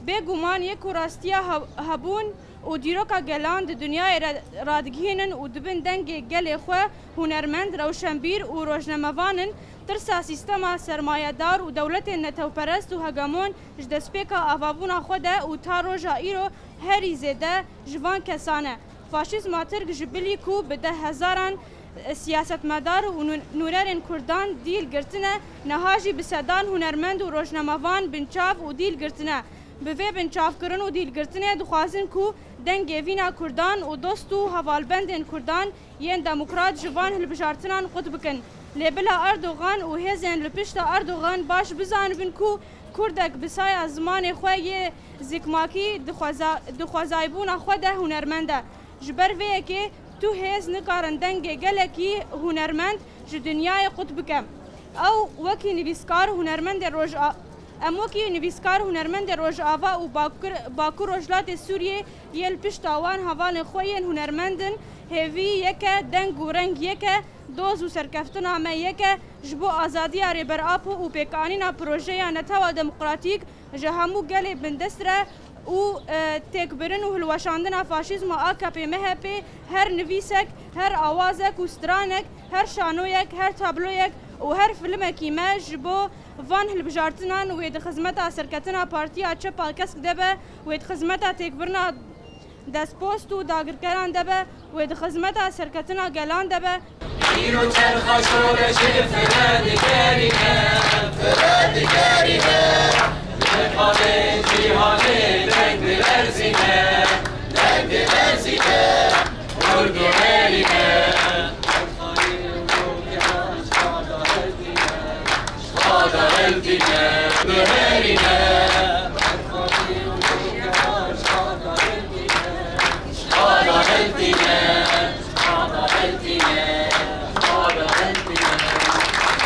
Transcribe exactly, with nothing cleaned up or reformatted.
Bêguman yê ku rastiya he-, hebûn û dîroka gelan di dinyayê re radigihînin û dibin dengê gelê xwe, hunermend, rewşenbîr û rojnamevan in, tirsa sîstema sermayedar û dewletên netewperest û hegemon ji destpêka avabûna xwe de û ta roja îro herî zêde ji van kesan e. Faşîzma Tirk ji bilî ku bi deh hezaran siyasetmedar û nû-, nûnerên Kurdan dîl girtine, niha jî bi sedan hunermend û rojnamevan binçav û dîl girtine. Bi vê binçavkirin û dîlgirtinê dixwazin ku dengê vîna Kurdan û dost û hevalbendên Kurdan yên demokrat ji van hilbijartinan qut bikin. Lê bila Erdogan û hêzên li pişta Erdogan baş bizanibin ku Kurdek bi saya zimanê xwe yê zikmakî di xweza-, di xwezaybûna xwe de hunermend e. Ji ber vê yekê tu hêz nikarin dengê gelekî hunermend ji dinyayê qut bike. Ew wekî nivîskar hunermendê Roja-, em wekî nivîskar hunermendê Rojava û Bakur, Bakur Rojhilatê Sûriyê yê li pişta wan hevalên xwe yên hunermend in, hêvî yek e, deng û reng yek e, doz û serkeftina me yek e, ji bo azadiya Rêber Apo û pêkanîna projeya netewa demokratîk ji hemû gelê bindestir e û, e, têkbirin û hilweşandina faşîzma A K P M H P her nivîsek, her awazek û stranek, her şanoyek, her tabloyek û her filmekî me ji bo van hilbijartinan wê di xizmeta serketina Partiya Çep a Kesk de be, wê di xizmeta têkbirina destpost û dagirkeran de be, wê di xizmeta serketina gelan de be. Îro çerxa şoreşê fire digerîne, fire digerîne. Li xalê cîhanê deng dilerzîne, deng dilerzîne. Kurd diherîne. Xada heltîne, diherîne. Xada heltîne.